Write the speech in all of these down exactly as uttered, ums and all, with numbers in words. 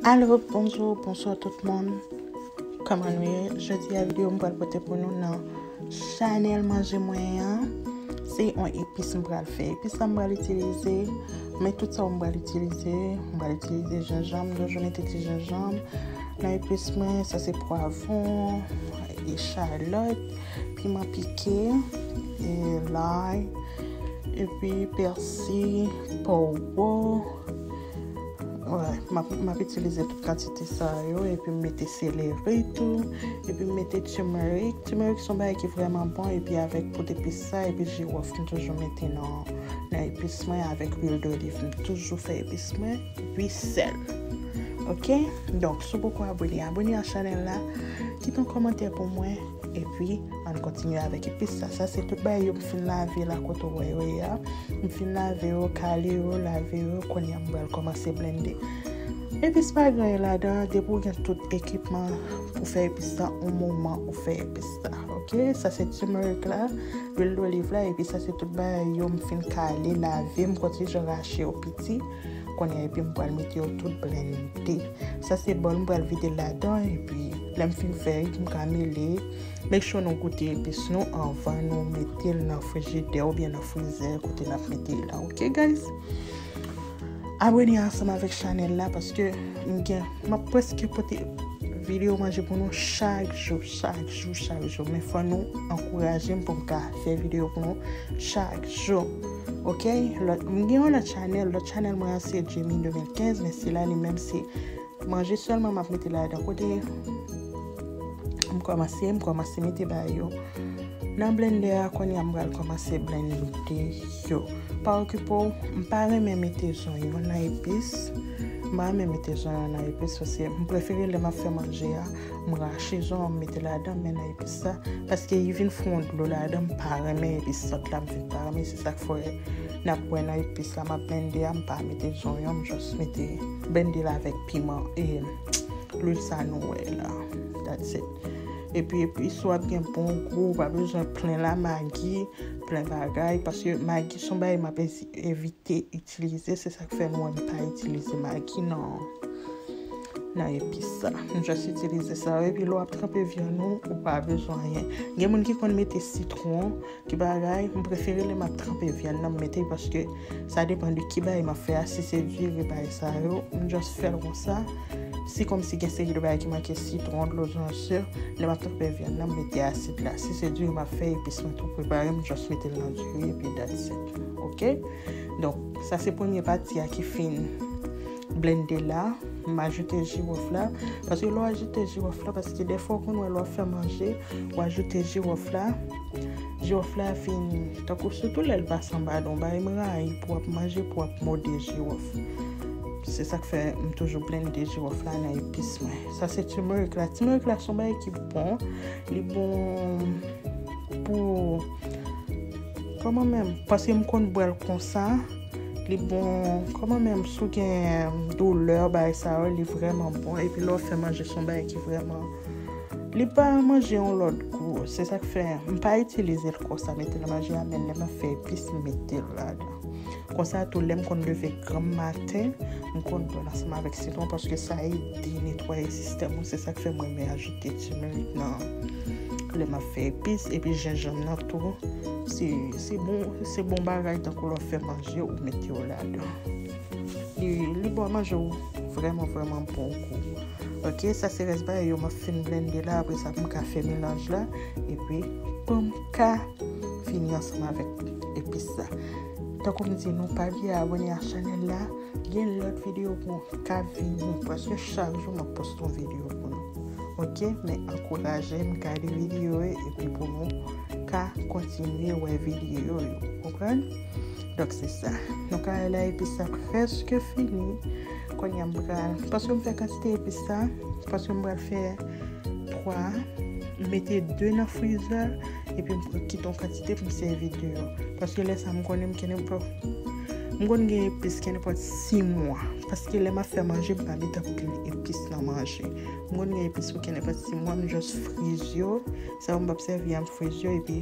Alo, bonjou, bonswa tout moun. Kòman nou ye? Jodi a videyo m pral pote pou nou nan chanèl manje mwen an. Se yon epis m pral fè. Epis sa m pral itilize, men tout sa m pral itilize. M pral itilize jenjanm, m toujou mete ti jenjanm nan epis mwen. Sa se pwavwon, echalòt, piman pike, e lay, epi pèsi, powwo. Wè, m ap, m ap itilize tout kantite sa yo, epi m mete seleri tou, epi m mete turmeric. Turmeric se yon bagay ki vrèman bon, epi avèk poud epis sa, epi jiwòf, m toujou mete nan, nan epis mwen, avèk lwil doliv, m toujou fè epis mwen, epi sèl. Oke? Donk, si w poko abone, abone a chanèl la, kite yon kòmantè pou mwen, epi ann kontinye avèk epis sa. Sa se tout bagay yo m fin lave la kote w wè yo ye a. M fin lave yo, kale yo, lave yo, kounye a m pral kòmanse blende. Epis pa gen anyen ladan, depi w gen tout ekipman pou fè epis sa, yon moman ou fè epis sa. Oke? Sa se turmeric la, lwil doliv la, epi sa se tout bagay yo m fin kale, lave, m kontinye rache yo piti. Kounye a, epi m pral mete yo tout blende. Sa se bòl m pral vide ladan, epi lè m fin fè, m ka mele. Make sure nou goute epis nou anvan nou mete l nan frijidè oubyen nan frizè kote n ap mete l la. Oke, guys? Abone ansanm avèk chanèl la, paske m gen, m ap prèske pote videyo manje pou nou chak jou, chak jou, chak jou. Men fò nou ankouraje m pou m ka fè videyo pou nou chak jou. Oke? Lòt, m gen yon lòt chanèl, lòt chanèl mwen an se Jamie de mil kenz, men sila li menm se manje sèlman m ap mete ladan. Kote m kòmanse, m kòmanse mete bagay yo nan blendè a, kounye a m pral kòmanse blende yo. Pa okipe w, m pa renmen mete zonyon nan epis. M pa renmen mete zonyon nan epis, paske m prefere lè m ap fè manje a, m rache zonyon, m mete ladan, men nan epis sa, paske li vin fè yon dlo ladan, m pa renmen, epi sant la m vin pa renmen, se sa k fè n ap wè nan epis la, m ap blende a, m pa mete zonyon, m just mete blende l avèk piman e lwil sa nou wè la. That's it. Epi epis ou ap gen bon gou, ou pa bezwen plen la magi, plen bagay, paske magi se yon bagay m ap ezi-, evite itilize, se sa k fè nou wè m pa itilize magi nan, nan epis sa. M just itilize sa yo, epi lè w ap tranpe vyann ou, ou pa bezwen anyen. Gen moun ki konn mete sitwon, ki bagay, m prefere lè m ap tranpe vyann nan, m mete, paske sa depann de ki bagay m ap fè a, si se diri bagay sa yo, m just fè l konsa. Se kòmsi gen seri de bagay ki manke, sitwon, dlo, zansè, lè m ap tranpe vyann nan, m mete asid la. Si se diri m ap fè, epis mwen tou prepare, m just mete l nan diri, epi that's it. Oke? Donk, sa se premye pati a ki fin blende la. M ajoute jiwòf la. Paske lè w ajoute jiwòf la, paske dèfwa w konn wè lè w ap fè manje, w ajoute jiwòf la. Jiwòf la fin, tankou sitou lè l pase anba dan w, bagay m rayi pou w ap manje, pou w ap mòde jiwòf. Se sa k fè m toujou blende jiwòf la nan epis mwen. Sa se turmeric la. Turmeric la se yon bagay ki bon. Li bon pou, kòman menm? Paske m konn bwè l konsa. Li bon, kòman menm, si w gen doulè, bagay sa yo, li vrèman bon. Epi lè w fè manje, se yon bagay ki vrèman, li ba manje yon lòt gou. Se sa k fè m pa itilize l konsa, mete nan manje a, men lè m ap fè epis, m mete l ladan. Konsa tou, lè m konn leve granm maten, m konn pran ansanm avèk sitwon, paske sa ede netwaye sistèm ou. Se sa k fè mwen renmen ajoute turmeric nan, lè m ap fè epis, epi jenjanm nan tou. Se, se bon, se bon bagay, tankou lè w fè manje, ou mete yo ladan. Li, li ba manje w vrèman, vrèman bon gou. Oke, sa se rès bagay yo m ap fin blende la, apre sa pou m ka fè melanj la, epi pou m ka fini ansanm avèk epis la. Tankou m di nou, pa bliye abone a chanèl la, gen lòt videyo pou ka vini, paske chak jou m ap poste yon videyo pou nou. Oke, men ankouraje m, gade videyo yo, epi pou nou ka kontinye wè videyo yo, konprann? Donk se sa. Nou ka wè la, epis sa prèske fini. Kounye a m pral, paske m fè kantite epis sa, paske m pral fè twa, m mete de nan frizè, epi m pral kite yon kantite pou m sèvi deyò. Paske lè sa m konnen m kenenpòt, m konn gen epis kenenpòt sis mwa. Paske lè m ap fè manje, m pa mete anpil epis nan manje. M konn gen epis pou kenenpòt sis mwa, m just friz yo. Sa yo m p ap sèvi a, m friz yo, epi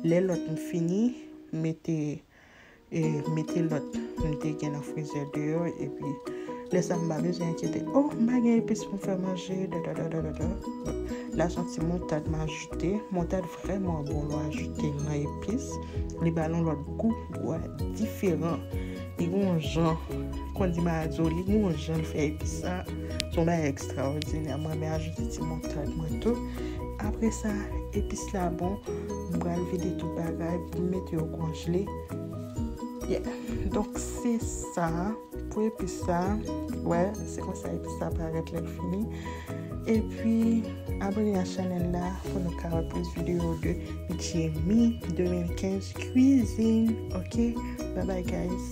lè lòt m fini, m mete, e, mete lòt m te gen nan frizè deyò, epi Lè sa m pa bezwen enkyete, oh, m pa gen epis pou m fè manje, dadadadada. La se yon ti moutad m ajoute. Moutad vrèman bon lè w ajoute nan epis. Li ba l yon lòt gou, gou a diferan. Li gen yon jan, kon di Mazo, li gen yon jan l fè epis sa. Se yon bagay ekstraòdinè. Mwen renmen ajoute ti moutad mwen tou. Apre sa, epis la bon, m pral vide tout bagay, m mete yo konjle. Yeah. Donk, se sa. Pou epis sa, wè, se konsa epis sa parèt lè l fini. Epi, abòne a chanèl la pou nou ka wè plis videyo de Jamie de mil kenz Cuisine. Ok? Bye bye, guys.